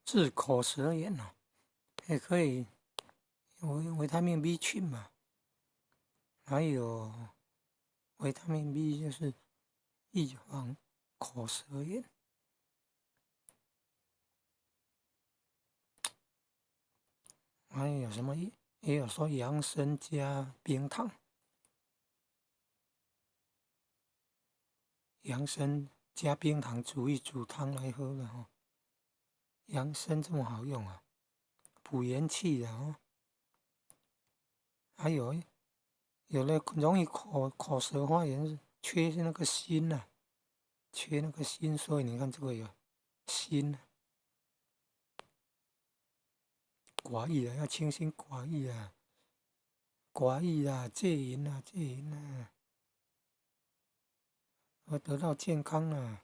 治口舌炎哦，也可以維他命 B 群嘛，還有維他命 B 就是預防口舌炎。還有什麼？也有說楊參加冰糖，楊參加冰糖煮一煮湯來喝的吼。楊參這麼好用啊，補元氣的哦。還有，有的容易口舌發炎，缺那個鋅吶，缺那個鋅，所以你看這個有鋅。寡欲啊，要清心寡欲啊，寡欲啊，戒淫啊，戒淫啊，而得到健康啊。